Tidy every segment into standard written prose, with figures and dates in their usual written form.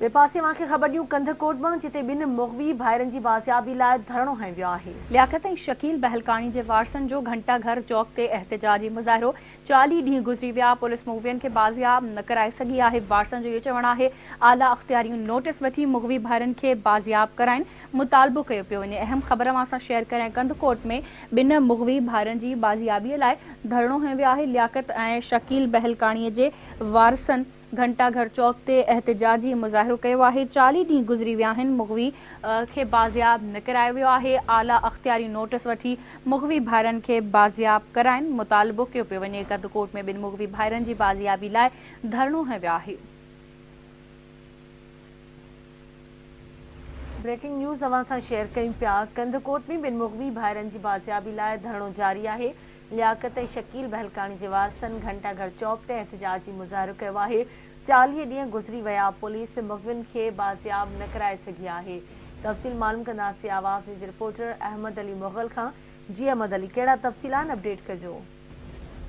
ٻئي پاسي اوهان کي خبر ڏيون ڪنڌڪوٽ مان جتي ٻن مغوي ڀائرن جي بازيابي لاء ڌرڻو هنيو ويو آهي. لياقت ۽ شڪيل بهلڪاڻي جي وارثن جو گهنٽا گهر چوڪ تي احتجاجي مظاهرو، 40 ڏينهن گذري ويا، پوليس مغوين کي بازياب نه ڪرائي سگهي آهي، وارثن جو اهو چوڻ آهي اعليٰ اختياريون نوٽيس وٺي مغوي ڀائرن کي بازياب ڪرائين، مطالبو ڪيو پيو وڃي. اهم خبر اوهان سان شيئر ڪريان ڪنڌڪوٽ ۾ ٻن مغوي ڀائرن جي بازيابي لاء ڌرڻو هنيو ويو آهي، لياقت ۽ شڪيل بهلڪاڻي جي وارثن گهنٽا گهر چوڪ تي احتجاجي مظاهرو ڪيو آهي، 40 ڏينهن گذري ويا آهن مغوي کي بازياب نه ڪرايو ويو آهي، اعليٰ اختياريون نوٽيس وٺي مغوي ڀائرن کي بازياب ڪرائين، مطالبو ڪيو پيو وڃي، ڪنڌڪوٽ ۾ ٻن مغوي ڀائرن جي بازيابي لاء ڌرڻو هنيو ويو آهي. بريڪنگ نيوز اوهان سان شيئر ڪيون پيا، ڪنڌڪوٽ ۾ ٻن مغوي ڀائرن جي بازيابي لاء ڌرڻو جاري آهي، لياقت ۽ شڪيل بهلڪاڻي جي وارثن گهنٽا گهر چوڪ تي احتجاجي مظاهرو ڪيو آهي، 40 ڏينهن گذري ويا پوليس مغوين کي بازياب نه ڪرائي سگهي آهي، تفصيل معلوم ڪنداسين آواز نيوز جي رپورٽر احمد علي مغل کان، جي احمد علي ڪهڙا تفصيل آهن اپڊيٽ ڪجو.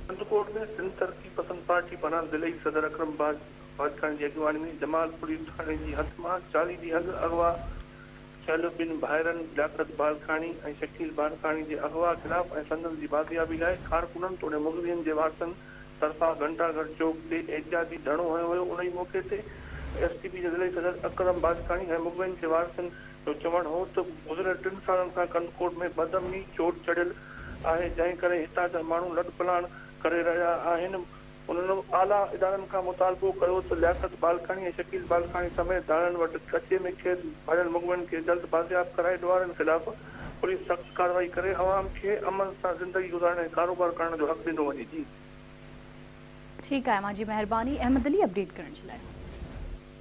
ڪنڌڪوٽ ۾ سنڌ ترقي پسند پارٽي پاران ضلعي صدر اڪرم باجڪاڻي جي اڳواڻي ۾ جمال پوليس ٿاڻي جي حد مان 40 ڏينهن اڳ اغوا ٿيل ٻن ڀائرن لياقت بالڪاڻي ۽ شڪيل بالڪاڻي جي اغوا خلاف ۽ سندن جي بازيابي لاء ڪارڪنن توڙي مغوين جي وارثن طرفان گهنٽا گهر چوڪ تي احتجاجي ڌرڻو هنيو ويو انهي موقعي تي ايس ٽي پي جي ضلعي صدر اڪرم باجڪاڻي ۽ مغوين جي وارثن جو چوڻ هو ته گذريل ٽن سالن کان ڪنڌڪوٽ ۾ بدامني چوٽ چڙهيل آهي جنهن ڪري هتان جا ماڻهو لڏپلاڻ ڪري رهيا آهن انهن اعليٰ ادارن کان مطالبو ڪيو ته لياقت بالڪاڻي ۽ شڪيل بالڪاڻي سميت ڌاڙيلن وٽ ڪچي ۾ قيد ڀريل مغوين کي جلد بازياب ڪرائي ڏوهارين خلاف پوليس سخت ڪارروائي ڪري عوام کي امن سان زندگي گذارڻ ۽ ڪاروبار ڪرڻ جو حق ڏنو وڃي جي. ٺيڪ آهي اوهان جي مهرباني احمد علي اپڊيٽ ڪرڻ جي لاء.